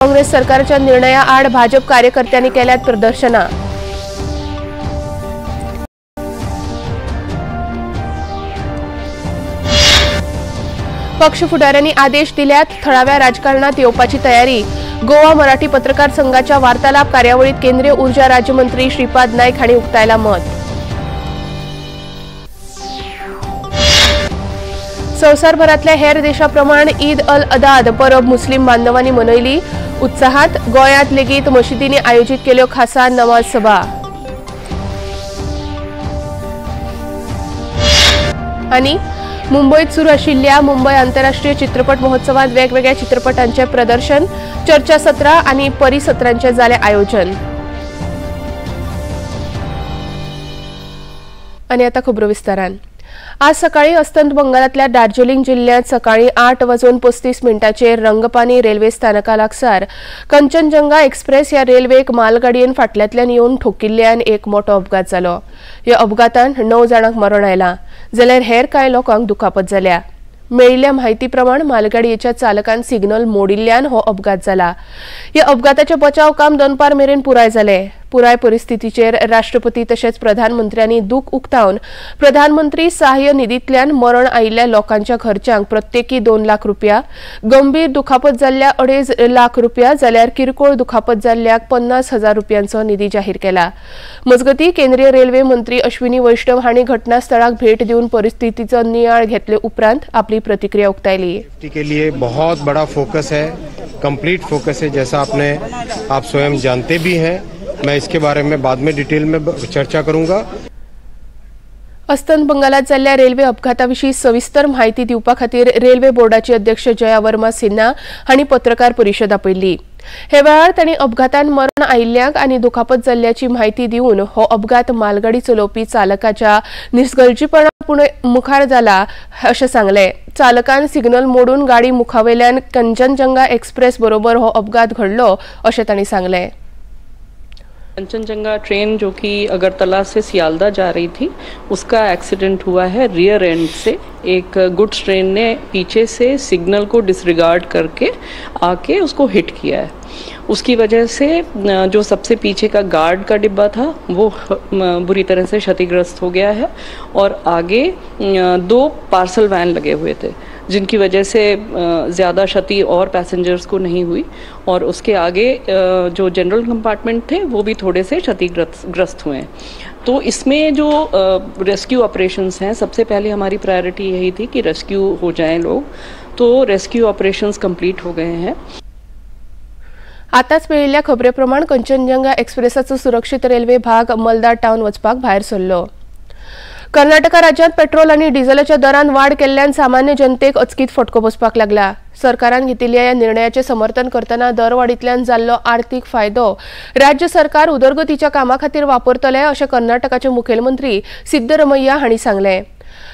काँग्रेस सरकारच्या निर्णयाआड भाजप कार्यकर्त्यांनी केल्यात प्रदर्शनां। पक्ष फुडाऱ्यांनी आदेश दिल्यात थळाव्या राजकारणात येवपाची तयारी। गोवा मराठी पत्रकार संघाच्या वार्तालाप कार्यावळीत केंद्रीय ऊर्जा राज्यमंत्री श्रीपाद नाईक हांणी उक्तायला मत। संवसारभरातल्या हेर देशाप्रमाण ईद अल अदाद परब मुस्लिम बांधवांनी मनयली उत्साहात। गोंयांत लेगीत मशिदींनी आयोजीत केल्यो खासा नमाज सभा। आनी मुंबईत सुरू आशिल्ल्या मुंबय आंतरराष्ट्रीय चित्रपट महोत्सवात वेगवेगळ्या चित्रपटांचे प्रदर्शन, चर्चासत्रां आनी परिसत्रांचे जालें आयोजन। आनी आतां खबरो विस्तारान। आज सकाळी अस्तंत बंगालांतल्या दार्जिलिंग जिल्ह्यांत सकाळी 8:35 रंगपानी रेल्वे स्थानका लागसार कंचनजंगा एक्सप्रेस ह्या रेल्वेक मालगाडयेन फाटल्यांतल्यान येवन ठोकिल्ल्यान एक मोटो अपघात जालो। ह्या अपघातान 9 जाणांक मरण आयलां जाल्यार हेर कांय लोकांक दुखापत जाल्या। मेळिल्ल्या म्हायती प्रमाण मालगाडयेच्या चालकान सिग्नल मोडिल्ल्यान हो अपघात जाला। ह्या अपघाताचें बचाव काम दनपार मेरेन पुराय जालें। पुराय परिस्थितीचेर राष्ट्रपती तशेंच प्रधानमंत्र्यांनी दूख उक्तावन प्रधानमंत्री सहाय्य निधींतल्यान मरण आयिल्ल्या लोकांच्या घरच्यांक प्रत्येकी 2 लाख रुपया, गंभीर दुखापत जाल्ल्या 2.5 लाख रुपया जाल्यार किरकोळ दुखापत जाल्ल्याक 50,000 रुपयांचो निधी जाहीर केला। मजगतीं केंद्रीय रेल्वे मंत्री अश्विनी वैष्णव हांणी घटनास्थळाक भेट दिवन परिस्थितीचो नियाळ घेतले उपरांत आपली प्रतिक्रिया उक्तायली। के लिए बहुत बड़ा फोकस है, कंप्लीट फोकस है, जैसा आपने आप स्वयं जानते भी हैं। मैं इसके बारे में बाद में डिटेल में चर्चा करूंगा। अस्तंत बंगालात जाल्ल्या रेल्वे अपघाताविशीं सविस्तर म्हायती दिवपा खातीर रेल्वे बोर्डाची अध्यक्ष जया वर्मा सिन्हा हांणी पत्रकार परिशद आपयल्ली। हे वेळार तांणी अपघातान मरण आयिल्ल्यांक आनी दुखापत जाल्ल्याची म्हायती दिवन हो अपघात मालगाडी चलोवपी चालकाच्या निष्काळजीपणा मुखार जाला अशें सांगलें। चालकान सिग्नल मोडून गाडी मुखावेल्यान कंचनजंगा एक्सप्रेस बरोबर हो अपघात घडलो अशें तांणी सांगलें। कंचनजंगा ट्रेन जो कि अगरतला से सियालदा जा रही थी उसका एक्सीडेंट हुआ है। रियर एंड से एक गुड्स ट्रेन ने पीछे से सिग्नल को डिसरिगार्ड करके आके उसको हिट किया है। उसकी वजह से जो सबसे पीछे का गार्ड का डिब्बा था वो बुरी तरह से क्षतिग्रस्त हो गया है और आगे 2 पार्सल वैन लगे हुए थे जिनकी वजह से ज़्यादा क्षति और पैसेंजर्स को नहीं हुई और उसके आगे जो जनरल कंपार्टमेंट थे वो भी थोड़े से क्षतिग्रस्त हुए हैं। तो इसमें जो रेस्क्यू ऑपरेशंस हैं, सबसे पहले हमारी प्रायोरिटी यही थी कि रेस्क्यू हो जाएं लोग, तो रेस्क्यू ऑपरेशंस कंप्लीट हो गए हैं। आताच मेळिल्ल्या खबरेप्रमाण कंचनजंगा एक्सप्रेसाचो सुरक्षित रेल्वे भाग मलदा टावन वचपाक भायर सरलो। कर्नाटका राज्यांत पेट्रोल आनी डिझेलाच्या दरान वाड केल्ल्यान सामान्य जनतेक अचकीत फटको बसपाक लागला। सरकारान घेतिल्ल्या ह्या निर्णयाचें समर्थन करतना दरवाडींतल्यान जाल्लो आर्थिक फायदो राज्य सरकार उदरगतीच्या कामा खातीर वापरतले अशें कर्नाटकाचे मुखेलमंत्री सिद्धरमय्या हांणी सांगलें।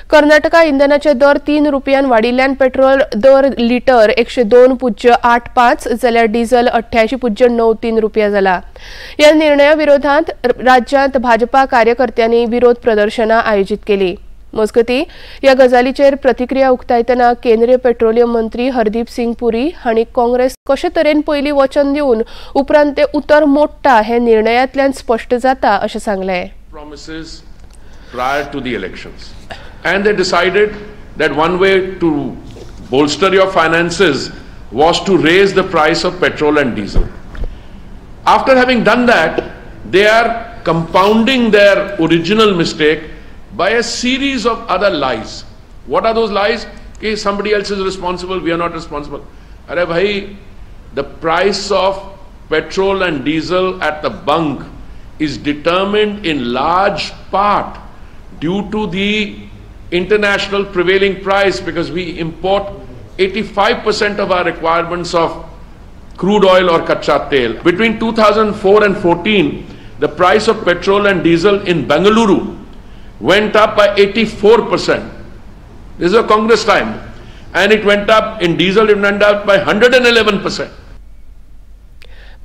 कर्नाटका इंधनाचे दर 3 रुपयान वाडिल्ल्यान पेट्रोल दर लिटर 102.85 जाल्यार डिझल 88.93 रुपया जाला। ह्या निर्णया विरोधात राज्यांत भाजपा कार्यकर्त्यांनी विरोध प्रदर्शनां आयोजीत केली। मजगतीं ह्या गजालीचेर प्रतिक्रिया उक्तायतना केंद्रीय पेट्रोलियम मंत्री हरदीप सिंग पुरी हांणी काँग्रेस कशे तरेन पयलीं वचन दिवन उपरांत ते उतर मोडटा हे निर्णयांतल्यान स्पश्ट जाता अशें सांगलें। Prior to the elections, and they decided that one way to bolster your finances was to raise the price of petrol and diesel. After having done that, they are compounding their original mistake by a series of other lies. What are those lies? Okay, somebody else is responsible, we are not responsible. Arey bhai, the price of petrol and diesel at the bunk is determined in large part due to the international prevailing price, because we import 85% of our requirements of crude oil or kacha tel. Between 2004 and 14, the price of petrol and diesel in Bengaluru went up by 84%. This is a Congress time. And it went up in diesel, it went up by 111%.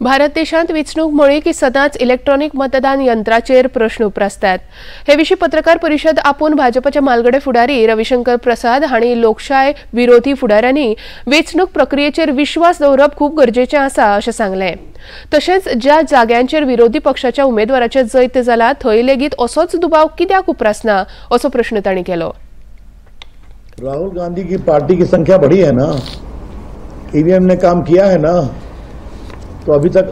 Bharat देशांत वेंचणूक म्हळी की सदांच electronic मतदान यंत्राचेर प्रश्न उप्रासतात. हे विशीं पत्रकार परिशद आपोवन भाजपाचे मालगडे फुडारी रविशंकर प्रसाद हांणी लोकशाय विरोधी फुडाऱ्यांनी वेंचणूक प्रक्रियेचेर विश्वास दवरप खूब गरजेचें आसा अशें सांगलें. तशेंच ज्या जाग्यांचेर विरोधी पक्षाच्या उमेदवाराचें जैत जाला थंय लेगीत असोच दुबाव कित्याक उप्रासना असो प्रश्न तांणी केलो. राहुल गांधी की पार्टी की संख्या बढ़ी है ना, ईवीएम ने काम किया है ना, तो अभी तक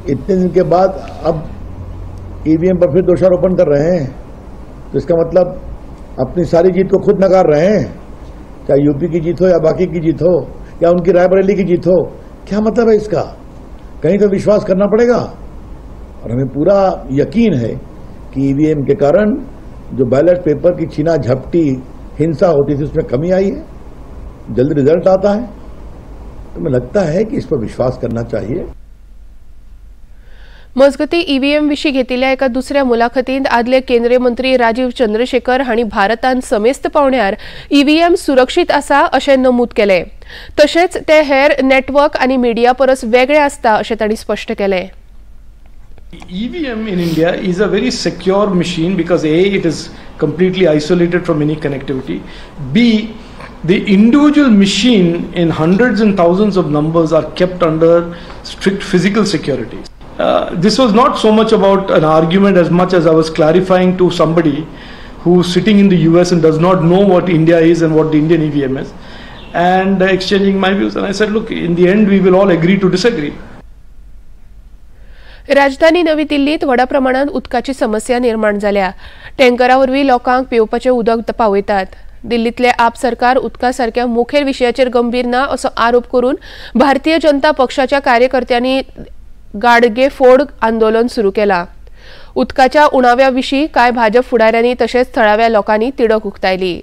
इतने दिन के बाद अब ईवीएम पर फिर दोषारोपण कर रहे हैं, तो इसका मतलब अपनी सारी जीत को खुद नकार रहे हैं, चाहे यूपी की जीत हो या बाकी की जीत हो या उनकी रायबरेली की जीत हो। क्या मतलब है इसका? कहीं तो विश्वास करना पड़ेगा। और हमें पूरा यकीन है कि ईवीएम के कारण जो बैलेट पेपर की छीना झपटी हिंसा होती थी उसमें कमी आई है, जल्द रिजल्ट आता है। तो मुझे लगता है कि इस पर विश्वास करना चाहिए। मजगती ईव्हीएम विशीं घेतिल्ल्या एका दुसऱ्या मुलाखतींत आदले केंद्रीय मंत्री राजीव चंद्रशेखर हांणी भारतान समेस्त पावण्यार ईव्हीएम सुरक्षीत आसा अशें नमूद केलें. तशेंच ते हेर नेटवर्क आनी मिडिया परस वेगळे आसता अशें तांणी स्पश्ट केलें. EVM in India is a very secure machine because A, it is completely isolated from any connectivity. B, the individual machine in hundreds and thousands of numbers are kept under strict physical security. This was not so much about an argument as much as I was clarifying to somebody who's sitting in the US and does not know what India is and what the Indian EVM is, and exchanging my views. And I said, look, in the end we will all agree to disagree. राजधानी नवी दिल्लीत व्हडा प्रमाणात उदकाची समस्या निर्माण जाल्या. टँकरा वरवीं लोकांक पिवपाचें उदक पावयतात. दिल्लीतले आप सरकार उदका सारक्या मुखेल विशयाचेर गंभीर ना असो आरोप करून भारतीय जनता पक्षाच्या कार्यकर्त्यांनी गाडगे फोड आंदोलन सुरू केला. उदकाच्या उणाव्या विशीं कांय भाजप फुडाऱ्यांनी तशेंच थळाव्या लोकांनी तिडक उक्तायली.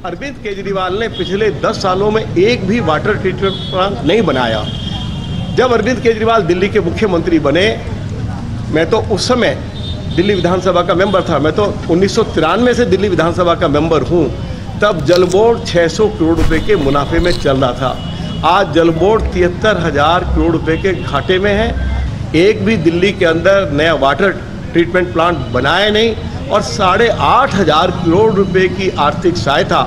अरविंद केजरीवाल ने पिछले 10 सालों में एक भी वाटर ट्रीटमेंट प्लांट नहीं बनाया। जब अरविंद केजरीवाल दिल्ली के मुख्यमंत्री बने, मैं तो उस समय दिल्ली विधानसभा का मेंबर था, मैं तो 1993 से दिल्ली विधानसभा का मेंबर हूँ। तब जल बोर्ड 600 करोड़ रुपए के मुनाफे में चल रहा था। आज जल बोर्ड 73,000 करोड़ रुपए के घाटे में है। एक भी दिल्ली के अंदर नया वाटर ट्रीटमेंट प्लांट बनाया नहीं और 8,500 करोड़ रुपए की आर्थिक सहायता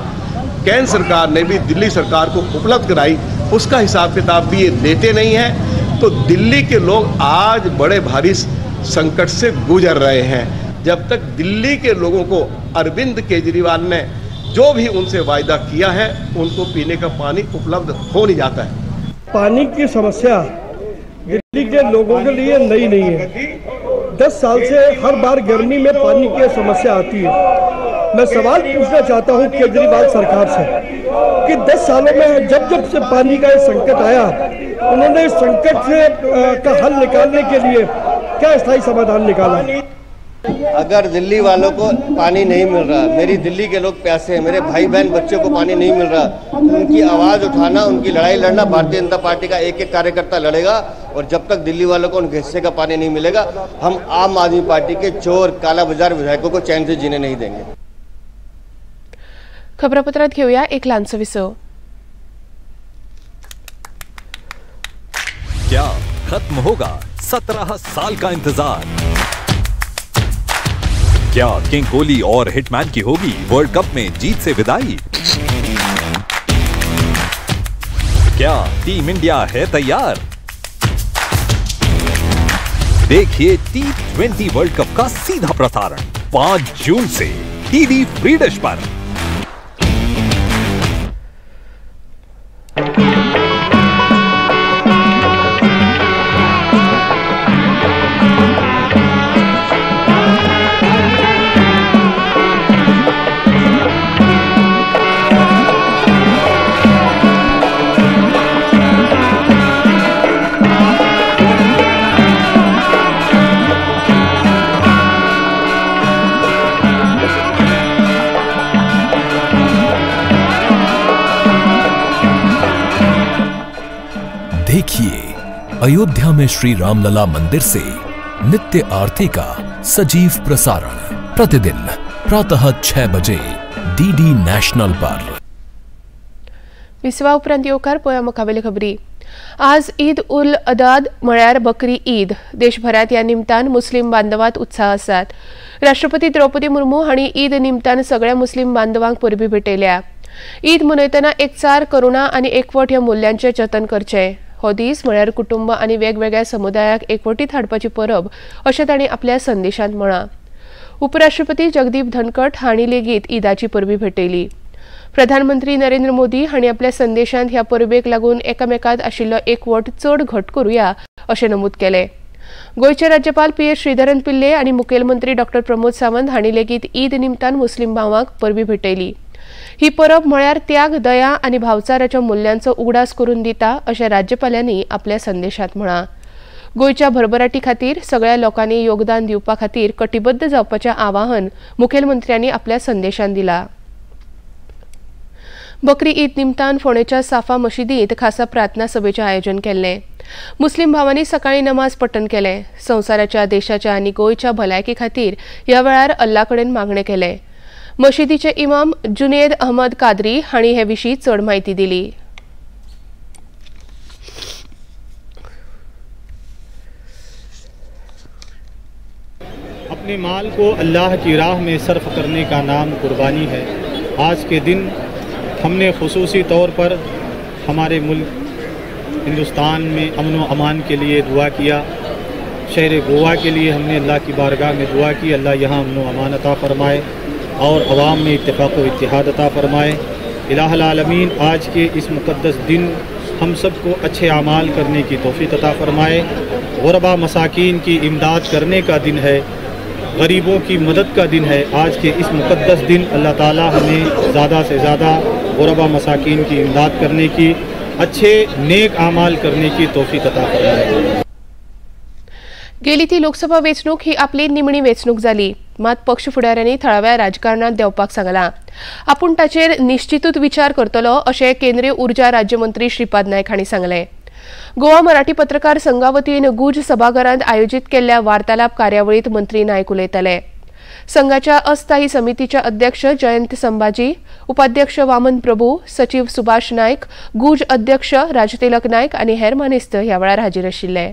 केंद्र सरकार ने भी दिल्ली सरकार को उपलब्ध कराई, उसका हिसाब किताब भी ये देते नहीं हैं। तो दिल्ली के लोग आज बड़े भारी संकट से गुजर रहे हैं। जब तक दिल्ली के लोगों को अरविंद केजरीवाल ने जो भी उनसे वायदा किया है उनको पीने का पानी उपलब्ध हो नहीं जाता है। पानी की समस्या दिल्ली के लोगों के लिए नई नहीं है। 10 साल से हर बार गर्मी में पानी की समस्या आती है। मैं सवाल पूछना चाहता हूं केजरीवाल सरकार से कि 10 सालों में जब जब से पानी का संकट आया, उन्होंने इस संकट से का हल निकालने के लिए क्या स्थायी समाधान निकाला? अगर दिल्ली वालों को पानी नहीं मिल रहा, मेरी दिल्ली के लोग प्यासे हैं, मेरे भाई बहन बच्चों को पानी नहीं मिल रहा, उनकी आवाज़ उठाना, उनकी लड़ाई लड़ना भारतीय जनता पार्टी का एक एक कार्यकर्ता लड़ेगा। और जब तक दिल्ली वालों को उनके हिस्से का पानी नहीं मिलेगा, हम आम आदमी पार्टी के चोर काला बाजार विधायकों को चैन से जीने नहीं देंगे। खबरापत्रात घेऊया एक लहानसं विसव। क्या खत्म होगा 17 साल का इंतजार? क्या किंग कोहली और हिटमैन की होगी वर्ल्ड कप में जीत से विदाई? क्या टीम इंडिया है तैयार? देखिए T20 world cup का सीधा प्रसारण 5 जून से टीवी फ्री डिश पर। देखिए अयोध्या में श्री रामलला मंदिर से नित्य आरती का सजीव प्रसारण प्रतिदिन प्रातः 6 बजे डीडी नॅशनल पर। विसवा उपरांत येवकार पळोवया मुखावेली खबरी। आज ईद उल अदा म्हळ्यार बकरी ईद। देशभरात ह्या निमतान मुस्लिम बांधवात उत्साह आसात। राष्ट्रपती द्रौपदी मुर्मू हांणी ईद निमतान सगळ्या मुस्लिम बांधवांक परबी भेटयल्या। ईद मनयतना एकचार, करुणा आनी एकवट ह्या मुल्यांचें जतन करचें। हो दीस म्हळ्यार कुटुंब आनी वेगवेगळ्या समुदायाक एकवटीत हाडपाची परब अशें तांणी आपल्या संदेशांत म्हळां। उपराष्ट्रपती जगदीप धनखड हांणी लेगीत ईदाची परबी भेटयली। प्रधानमंत्री नरेंद्र मोदी हांणी आपल्या संदेशांत ह्या परबेक लागून एकामेकांत आशिल्लो एकवट चड घट करुया अशें नमूद केलें। गोंयचे राज्यपाल पी एस श्रीधरन पिल्ले आनी मुखेलमंत्री डॉ प्रमोद सावंत हांणी लेगीत ईद निमतान मुस्लिम भावांक परबी भेटयली। ही परब म्हळ्यार त्याग, दया आनी भावचाराच्या मुल्यांचो उगडास करून दिता अशें राज्यपालांनी आपल्या संदेशांत म्हळां। गोंयच्या भरभराटी खातीर सगळ्या लोकांनी योगदान दिवपा खातीर कटिबद्ध जावपाचें आवाहन मुखेलमंत्र्यांनी आपल्या संदेशांत दिलां। बकरी ईद निमतान फोंडेच्या साफा मशिदींत खासा प्रार्थना सभेचें आयोजन केल्लें। मुस्लिम भावांनी सकाळीं नमाज पठण केलें। संवसाराच्या, देशाच्या आनी गोंयच्या भलायकी खातीर ह्या वेळार अल्ला कडेन मागणें केलें। मशिदीचे इमाम जुनेद अहमद कादरी हांणी हे विशीं चड म्हायती दिली। अपने माल को अल्लाह की राह में सर्फ करने का नाम कुर्बानी है। आज के दिन हमने खुसूसी तौर पर हमारे मुल्क हिंदुस्तान में अमन व अमान के लिए दुआ किया। शहर गोवा के लिए हमने अल्लाह की बारगाह में दुआ की, अल्लाह यहाँ अमन व अमान अता फ़रमाए और अवाम में इत्तिफ़ाक़ व इत्तिहाद अता फ़रमाए। इलाहुल आलमीन आज के इस मुक़द्दस दिन हम सब को अच्छे अमाल करने की तौफ़ीक़ अता फ़रमाए। गुरबा मसाकीन की इमदाद करने का दिन है, गरीबों की मदद का दिन है। आज के इस मुक़द्दस दिन अल्लाह ताला हमें ज़्यादा से ज़्यादा गुरबा मसाकीन की इमदाद करने की, अच्छे नेक आमाल करने की तौफ़ीक़ अता फ़रमाए। गेली ती लोकसभा वेंचणूक ही आपली निमणी वेंचणूक जाली। मात पक्ष फुडाऱ्यांनी थळाव्या राजकारणात देंवपाक सांगलां। आपूण ताचेर निश्चितूच विचार करतलो अशें केंद्रीय उर्जा राज्यमंत्री श्रीपाद नायक हांणी सांगलें। गोवा मराठी पत्रकार संघा वतीन गुज सभाघरांत आयोजीत केल्ल्या वार्तालाप कार्यावळींत मंत्री नायक उलयताले। संघाच्या अस्थायी समितीचे अध्यक्ष जयंत संभाजी, उपाध्यक्ष वामन प्रभू, सचिव सुभाष नायक, गुज अध्यक्ष राजतिलक नायक आनी हेर मानेस्त ह्या वेळार हाजीर आशिल्ले।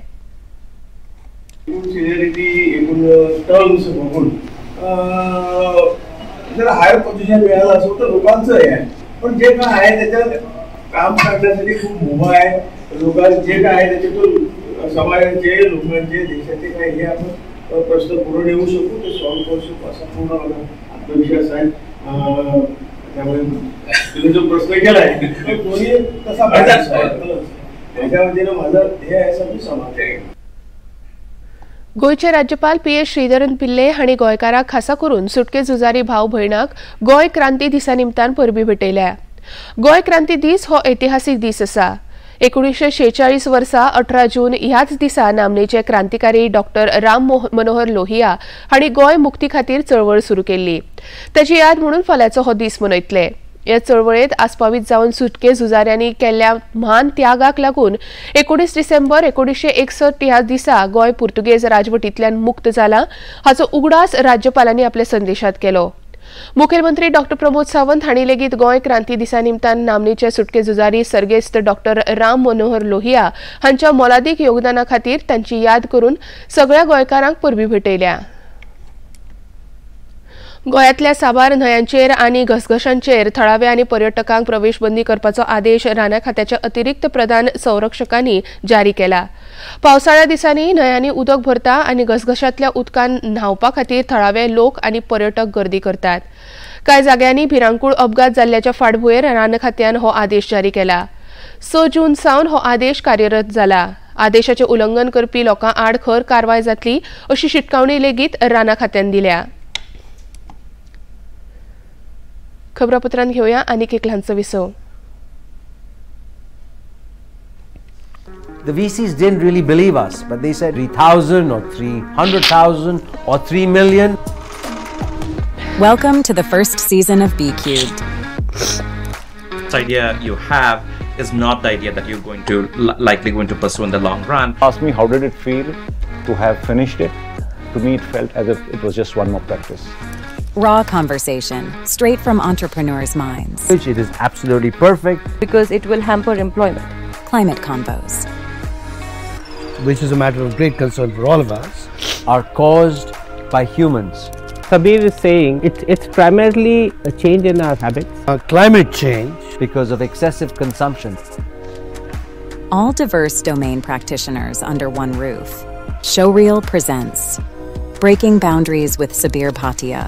टर्म्स बघून जरा हायर पोझिशन मिळालं असं तर लोकांचं हे आहे, पण जे काय आहे त्याच्यात काम करण्यासाठी खूप मुभा आहे। लोकांचे जे काय आहे त्याच्यातून समाजाचे, लोकांचे, देशाचे काय हे आपण प्रश्न पुढे नेऊ शकू, ते सॉल्व्ह करू शकू असा पूर्ण मला आत्मविश्वास आहे। त्यामुळे तुम्ही जो प्रश्न केलाय तो दोन्ही तसा त्याच्यामध्ये माझं ध्येय आहे असं मी समाज आहे। गोंयचे राज्यपाल पी एस श्रीधरन पिल्ले हांणी गोंयकारांक खासा करून सुटके झुजारी भाव भयणाक गोंय क्रांती दिसा निमतान परबी भेटयल्या। गोंय क्रांती दीस हो ऐतिहासीक दीस आसा। 1946 वर्सा 18 जून ह्याच दिसा नामनेचे क्रांतिकारी डॉक्टर राम मनोहर लोहिया हांणी गोंय मुक्ती खातीर चळवळ सुरू केल्ली। ताची याद म्हणून फाल्यांचो हो दीस मनयतले। ह्या चळवळेत आस्पावीत जावन सुटके झुजाऱ्यांनी केल्ल्या म्हान त्यागाक लागून 19 डिसेंबर 1961 ह्या दिसा गोंय पुर्तुगेज राजवटींतल्यान मुक्त जाला हाचो उगडास राज्यपालांनी आपल्या संदेशात केलो। मुखेलमंत्री डॉक्टर प्रमोद सावंत हांणी लेगीत गोंय क्रांती दिसा निमतान नामनेचे सुटके झुजारी सर्गेस्त डॉक्टर राम मनोहर लोहिया हांच्या मोलादीक योगदाना खातीर तांची याद करून सगळ्या गोंयकारांक परबी भेटयल्या। गोंयांतल्या साबार न्हंयांचेर आनी घसघशांचेर थळाव्या आनी पर्यटकांक प्रवेश बंदी करपाचो आदेश राना खात्याच्या अतिरिक्त प्रधान संरक्षकांनी जारी केला। पावसाळ्या दिसांनी न्हंयांनी उदक भरता आनी घसघशांतल्या उदकान न्हांवपा खातीर थळावे लोक आनी पर्यटक गर्दी करतात। कांय जाग्यांनी भिरांकूळ अपघात जाल्ल्याच्या फाटभुंयेर रान खात्यान हो आदेश जारी केला। 6 जून सावन हो आदेश कार्यरत जाला। आदेशाचें उल्लंघन करपी लोकां आड खर कारवाय जातली अशी शिटकावणी लेगीत राना खात्यान दिल्या। खबरापत्रांत घेऊया आनीक एक ल्हानसो विसव। The VCs didn't really believe us, but they said 3,000 or 300,000 or 3 million. Welcome to the first season of B Cubed. This idea you have is not the idea that you're going to likely going to pursue in the long run. Ask me how did it feel to have finished it? To me, it felt as if it was just one more practice. Raw conversation, straight from entrepreneurs' minds. It is absolutely perfect. Because it will hamper employment. Climate Convos, which is a matter of great concern for all of us, are caused by humans. Sabir is saying it's primarily a change in our habits. Climate change. Because of excessive consumption. All diverse domain practitioners under one roof. Showreel presents Breaking Boundaries with Sabir Bhatia.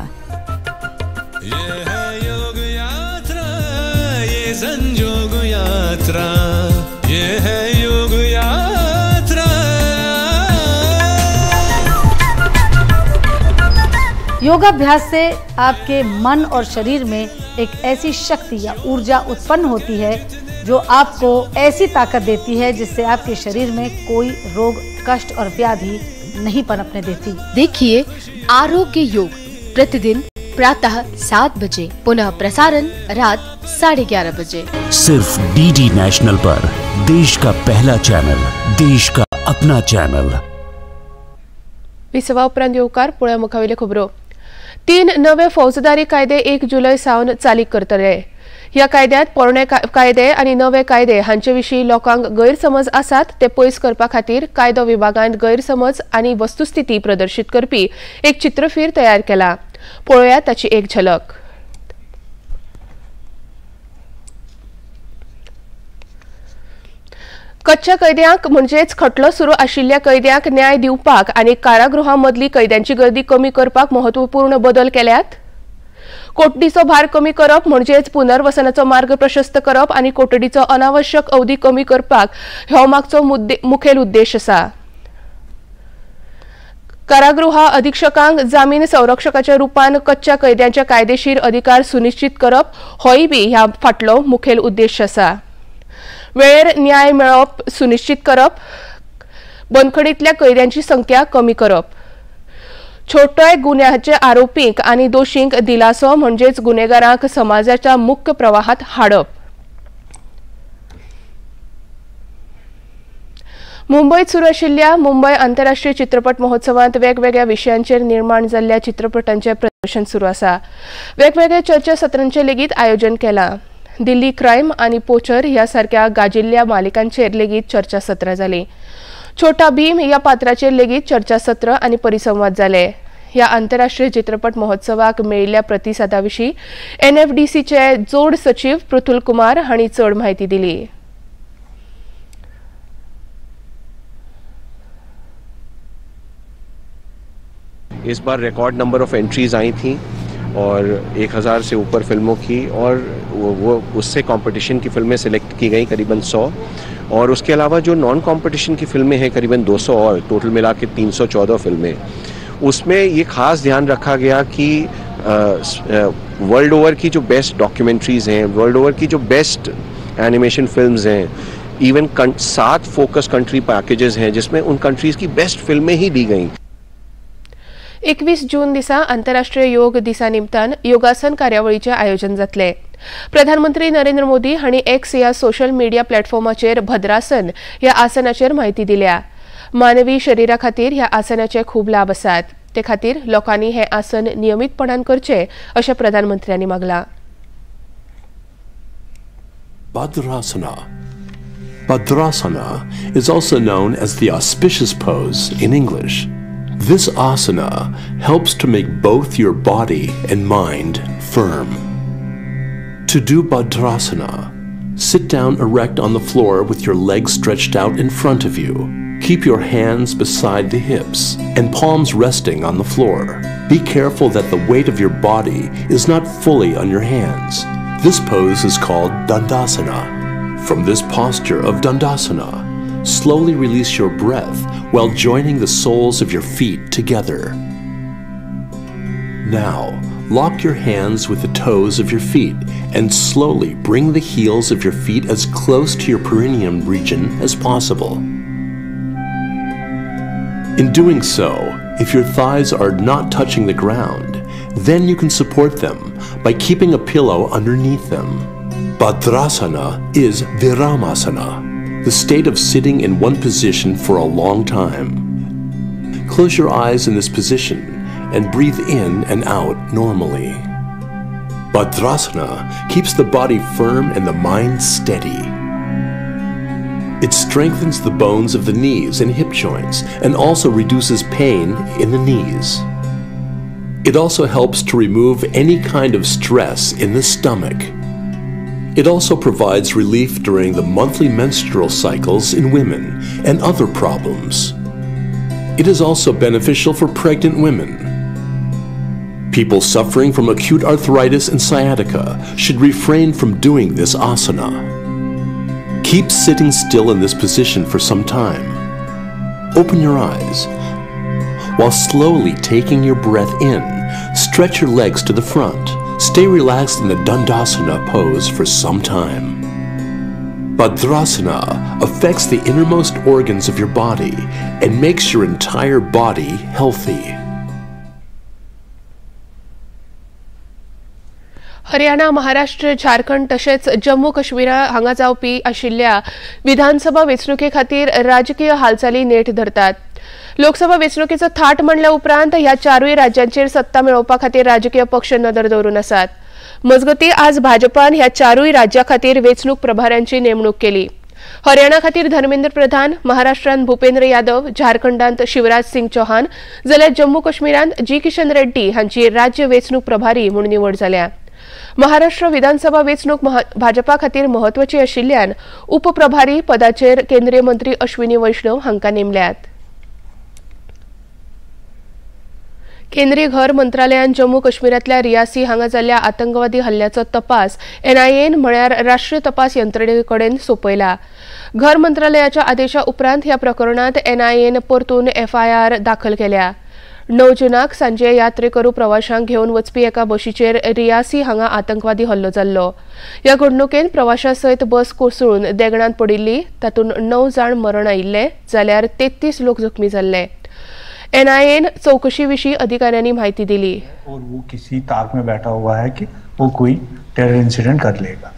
योगाभ्यास से आपके मन और शरीर में एक AC शक्ति या ऊर्जा उत्पन्न होती है जो आपको ऐसी ताकत देती है जिससे आपके शरीर में कोई रोग, कष्ट और व्याधि नहीं पनपने देती। देखिए आरोग्य योग प्रतिदिन प्रातः 7 बजे, पुनः प्रसारण रात 11:30 बजे, सिर्फ डीडी नेशनल पर, देश का पहला चैनल, देश का अपना चैनल। विसवा उपरांत येवकार पळोवया मुखावेल्यो खबरो। 3 नवे फौजदारी कायदे 1 जुलय सावन चालीक करतले। ह्या कायद्यांत पोरणे कायदे आनी नवे कायदे हांचे विशीं लोकांक गैरसमज आसात ते पयस करपा खातीर कायदो विभागान गैरसमज आनी वस्तुस्थिती प्रदर्शीत करपी एक चित्रफीर तयार केला। पळोवया ताची एक झलक। कच्च्या कैद्यांक म्हणजेच खटलो सुरू आशिल्ल्या कैद्यांक न्याय दिवपाक आनी कारागृहां मदली कैद्यांची गर्दी कमी करपाक महत्वपूर्ण बदल केल्यात। कोठडीचो भार कमी करप म्हणजेच पुनर्वसनाचो मार्ग प्रशस्त करप आनी कोठडीचो अनावश्यक अवधी कमी करपाक हो मागचो मुखेल उद्देश आसा। कारागृह अधीक्षकांक जामीन संरक्षकाच्या रूपान कच्च्या कैद्यांचे कायदेशीर अधिकार सुनिश्चित करप होय बी ह्या फाटलो मुखेल उद्देश आसा। वेळेर न्याय मेळप सुनिश्चित करप, बंदखणींतल्या कैद्यांची संख्या कमी करप, छोट्या गुन्ह्याचे आरोपींक आनी दोशींक दिलासो म्हणजेच गुन्हेगारांक समाजाच्या मुख्य प्रवाहात हाडप। मुंबयत सुरू आशिल्ल्या मुंबय आंतरराष्ट्रीय चित्रपट महोत्सवांत वेगवेगळ्या विशयांचेर निर्माण जाल्ल्या चित्रपटांचें प्रदर्शन सुरू आसा। वेगवेगळ्या चर्चा सत्रांचें लेगीत आयोजन केलां। दिल्ली क्रायम आनी पोचर ह्या सारक्या गाजिल्ल्या मालिकांचेर लेगीत चर्चा सत्रां जालीं। छोटा भीम ह्या पात्राचेर लेगीत चर्चासत्र आनी परिसंवाद जाले। ह्या आंतरराष्ट्रीय चित्रपट महोत्सवाक मेळिल्ल्या प्रतिसादा विशीं एनएफडीसीचे जोड सचीव पृथुल कुमार हांणी चड म्हायती दिली। इस बार रिकॉर्ड नंबर ऑफ एंट्रीज आई थी और 1000 से ऊपर फिल्मों की, और वो उससे कंपटीशन की फिल्में सेलेक्ट की गई करीबन 100, और उसके अलावा जो नॉन कंपटीशन की फिल्में हैं करीबन 200 और टोटल मिला के 314 फिल्में। उसमें ये ख़ास ध्यान रखा गया कि वर्ल्ड ओवर की जो बेस्ट डॉक्यूमेंट्रीज़ हैं, वर्ल्ड ओवर की जो बेस्ट एनिमेशन फिल्म्स हैं, इवन 7 फोकस कंट्री पैकेजेस हैं जिसमें उन कंट्रीज़ की बेस्ट फिल्में ही दी गई। 21 जून दिसा आंतरराष्ट्रीय योग दिसा निमतान योगासन कार्यावळीचें आयोजन जातलें। प्रधानमंत्री नरेंद्र मोदी हांणी एक्स ह्या सोशल मिडिया प्लॅटफॉर्माचेर भद्रासन ह्या आसनाचेर म्हायती दिल्या। मानवी शरीरा खातीर ह्या आसनाचे खूब लाभ आसात, ते खातीर लोकांनी हें आसन नियमितपणान करचें अशें प्रधानमंत्र्यांनी मागलां। Bhadrasana. Bhadrasana is also known as the auspicious pose in English. This asana helps to make both your body and mind firm. To do Bhadrasana, sit down erect on the floor with your legs stretched out in front of you. Keep your hands beside the hips and palms resting on the floor. Be careful that the weight of your body is not fully on your hands. This pose is called Dandasana. From this posture of Dandasana, slowly release your breath while joining the soles of your feet together. Now, lock your hands with the toes of your feet and slowly bring the heels of your feet as close to your perineum region as possible. In doing so, if your thighs are not touching the ground, then you can support them by keeping a pillow underneath them. Bhadrasana is Viramasana, the state of sitting in one position for a long time. Close your eyes in this position and breathe in and out normally. Bhadrasana keeps the body firm and the mind steady. It strengthens the bones of the knees and hip joints and also reduces pain in the knees. It also helps to remove any kind of stress in the stomach. It also provides relief during the monthly menstrual cycles in women and other problems. It is also beneficial for pregnant women. People suffering from acute arthritis and sciatica should refrain from doing this asana. Keep sitting still in this position for some time. Open your eyes. While slowly taking your breath in, stretch your legs to the front. Stay relaxed in the Dandasana pose for some time. Bhadrasana affects the innermost organs of your body and makes your entire body healthy. Haryana, Maharashtra, Jharkhand तशेंच जम्मू काश्मीरा हांगा जावपी आशिल्ल्या विधानसभा वेंचणुके खातीर राजकीय हालचाली नेट धरतात. लोकसभा वेंचणुकेचो थाट मांडल्या उपरांत ह्या चारूय राज्यांचेर सत्ता मेळोवपा खातीर राजकीय पक्ष नदर दवरून आसात. मजगतीं आज भाजपान ह्या चारूय राज्यां खातीर वेंचणूक प्रभाऱ्यांची नेमणूक केली. हरियाणा खातीर धर्मेंद्र प्रधान, महाराष्ट्रांत भूपेंद्र यादव, झारखंडांत शिवराज सिंग चौहान जाल्यार जम्मू काश्मीरांत जी किशन रेड्डी हांची राज्य वेंचणूक प्रभारी म्हूण निवड जाल्या. महाराष्ट्र विधानसभा वेंचणूक भाजपा खातीर म्हत्वाची आशिल्ल्यान उपप्रभारी पदाचेर केंद्रीय मंत्री अश्विनी वैष्णव हांकां नेमल्यात. केंद्रीय घर मंत्रालयान जम्मू काश्मीरांतल्या रियासी हांगा जाल्ल्या आतंकवादी हल्ल्याचो तपास एनआयएन म्हळ्यार राष्ट्रीय तपास यंत्रणे कडेन सोंपयला. घर मंत्रालयाच्या आदेशा उपरांत ह्या प्रकरणांत एनआयएन परतून एफआयआर दाखल केल्या. 9 जूनाक सांजे यात्रेकरू प्रवाशांक घेवन वचपी एका बशीचेर रियासी हांगा आतंकवादी हल्लो जाल्लो. ह्या घडणुकेन प्रवाशां सयत बस कोसळून देगणांत पडिल्ली. तातूंत 9 जाण मरण आयिल्ले जाल्यार 33 लोक जखमी जाल्ले. एनआयएन चौकशी विशीं अधिकाऱ्यांनी माहिती दिली. और वो किसी ताक में बैठा हुआ है कि वो कोई टेरर इंसिडेंट कर लेगा.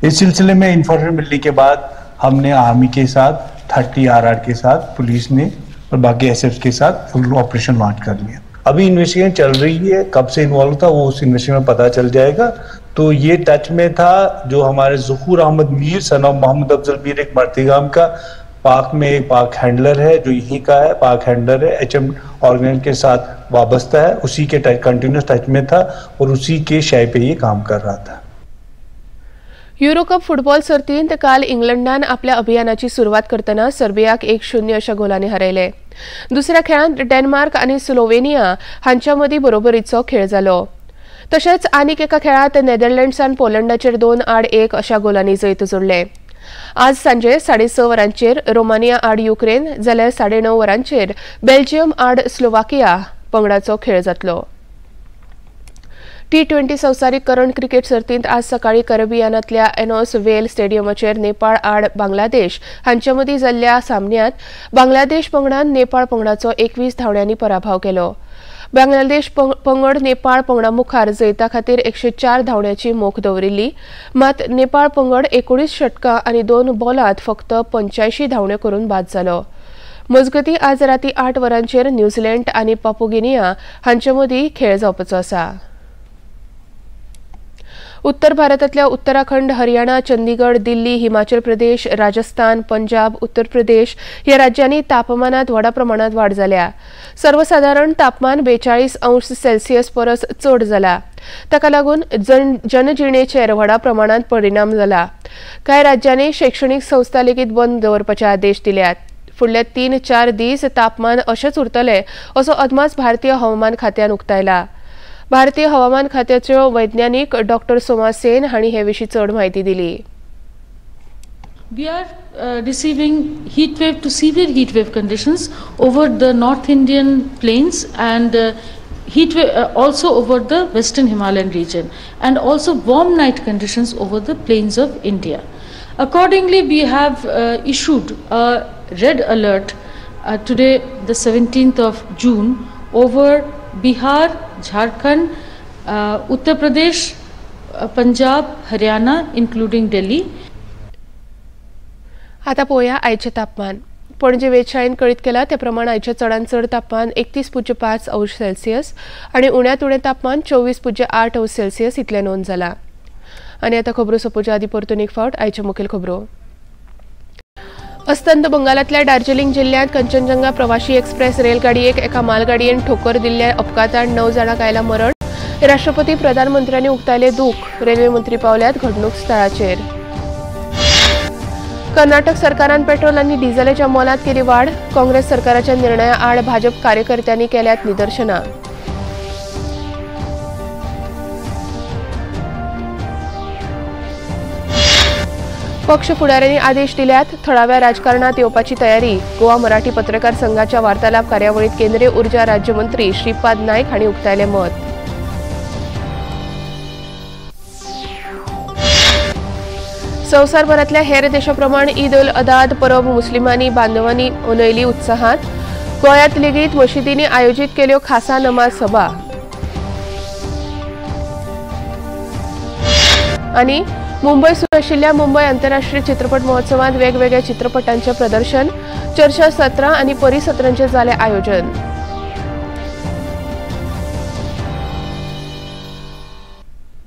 इस सिलसिले में इंफॉर्मेशन मिलने के बाद हमने आर्मी के साथ 30 आरआर के साथ पुलिस ने और बाकी एसएफ के साथ ऑपरेशन लॉन्च कर लिया. अभी इन्वेस्टिगेशन चल रही है, कब से इन्वॉल्व था वो उस इन्वेस्टिगेशन में पता चल जाएगा. तो ये टच में था जो हमारे ज़हूर अहमद मीर सन ऑफ मोहम्मद अफजल मीर, एक मर्तीगाम का पाक में एक पाक हैंडलर है जो यहीं का है, पाक हैंडलर है, एचएम ऑर्गेनाइजेशन के साथ वाबस्ता है, उसी के कंटिन्यूस टच में था और उसी के शय पे ये काम कर रहा था. युरोकप फुटबॉल सर्तींत काल इंग्लंडान आपल्या अभियानाची सुरवात करतना सर्बियाक 1-0 अशा गोलांनी हरयले. दुसऱ्या खेळांत डेन्मार्क आनी स्लोवेनिया हांच्या मदीं बरोबरीचो खेळ जालो. तशेंच आनीक एका खेळांत नेदरलँड्सान पोलंडाचेर 2-1 अशा गोलांनी जैत जोडले. आज सांजे 6:30 वरांचेर रोमानिया आड युक्रेन जाल्यार 9:30 वरांचेर बेल्जियम आड स्लोवाकिया पंगडाचो खेळ जातलो. T20 संवसारीक करंड क्रिकेट सर्तींत आज सकाळी कॅरेबियनांतल्या एनॉस वेल स्टेडियमाचेर नेपाळ आड बांगलादेश हांचे मदीं जाल्ल्या सामन्यांत बांगलादेश पंगडान नेपाळ पंगडाचो 21 धांवड्यांनी पराभव केलो. बांगलादेश पंगड नेपाळ पंगडा मुखार जैता खातीर 104 धांवड्याची मोख दवरिल्ली. मात नेपाळ पंगड 19 षटकां आनी 2 बॉलांत फक्त 85 धांवड्यो करून बाद जालो. मजगतीं आज राती 8 वरांचेर न्यूझीलंड आनी पापुगिनिया हांचे मदीं खेळ जावपाचो आसा. उत्तर भारतांतल्या उत्तराखंड, हरियाणा, चंदीगड, दिल्ली, हिमाचल प्रदेश, राजस्थान, पंजाब, उत्तर प्रदेश ह्या राज्यांनी तापमानात व्हडा प्रमाणात वाड जाल्या. सर्वसादारण तापमान 42 अंश सेल्सियस परस चड जाला. ताका लागून जनजिणेचेर व्हडा प्रमाणात परिणाम जाला. कांय राज्यांनी शैक्षणीक संस्था लेगीत बंद दवरपाचे आदेश दिल्यात. फुडले 3-4 दीस तापमान अशेंच उरतलें असो अदमास भारतीय हवामान खात्यान उक्तायला. भारतीय हवामान खात्याच्यो वैज्ञानिक डॉक्टर सोमा सेन हांणी हे विशीं चड म्हायती दिली. We are receiving heat wave to severe heat wave conditions over the North Indian plains and heat wave also over the Western Himalayan region and also warm night conditions over the plains of India. Accordingly, we have issued a red alert today, the 17th of June, over Bihar, Jharkhand, Uttar Pradesh, Punjab, Haryana, including Delhi. आता पोया आयचें तापमान. पणजे वेधशाळेन कळीत केला त्या प्रमाण आयचें चडांत चड तापमान 31.5 अंश सेल्सियस आनी उण्यांत उणें तापमान 24.8 अंश सेल्सियस इतलें नोंद जाला. आनी आतां खबरो सोंपोवच्या आदी परतून एक फावट आयच्यो मुखेल खबरो. अस्तंत बंगालांतल्या दार्जिलिंग जिल्ल्यांत कंचनजंगा प्रवाशी एक्सप्रेस रेलगाडयेक एका मालगाडयेन ठोकर दिल्ल्या अपघातान 9 जाणांक आयला मरण. राष्ट्रपती प्रधानमंत्र्यांनी उक्तायले दूख. रेल्वे मंत्री पावल्यात घडणूक स्थळाचेर. कर्नाटक सरकारान पेट्रोल आनी डिझेलाच्या मोलांत केली वाड. काँग्रेस सरकाराच्या निर्णया आड भाजप कार्यकर्त्यांनी केल्यात निदर्शनां. पक्ष फुडाऱ्यांनी आदेश दिल्यात थळाव्या राजकारणात येवपाची तयारी. गोवा मराठी पत्रकार संघाच्या वार्तालाप कार्यावळीत केंद्रीय ऊर्जा राज्यमंत्री श्रीपाद नायक हांणी उक्तायलें मत. संवसारभरांतल्या हेर देशाप्रमाण ईद उल अदा परब मुस्लिमांनी बांधवांनी मनयली उत्साहात. गोंयांत लेगीत मशिदींनी आयोजीत केल्यो खासा नमाज सभा. आनी मुंबय सुरू आशिल्ल्या मुंबय आंतरराष्ट्रीय चित्रपट महोत्सवात वेगवेगळ्या चित्रपटांचे प्रदर्शन, चर्चा सत्रां आनी परिसत्रांचें जालें आयोजन.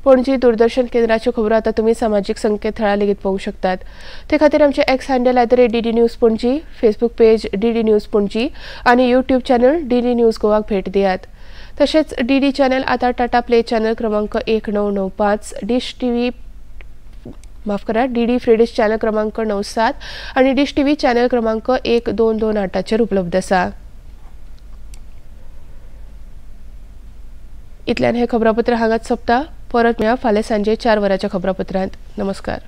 पणजी दूरदर्शन केंद्राच्यो खबरो आतां तुमी सामाजीक संकेतथळार लेगीत पळोवंक शकतात. ते खातीर आमचें X handle @DD News Panaji, Facebook page DD News Panaji आनी यूट्यूब चॅनल DD news गोवाक भेट दियात. तशेंच DD channel आतां टाटा प्ले चॅनल क्रमांक 1995, डिश टीव्ही माफ करा DD free डिश चॅनल क्रमांक 97 आनी डिश टीव्ही चॅनल क्रमांक 1228चेर उपलब्ध आसा. इतल्यान हें खबरापत्र हांगाच सोंपता. परत मेळया फाल्यां सांजे 4 वरांच्या खबरापत्रांत. नमस्कार.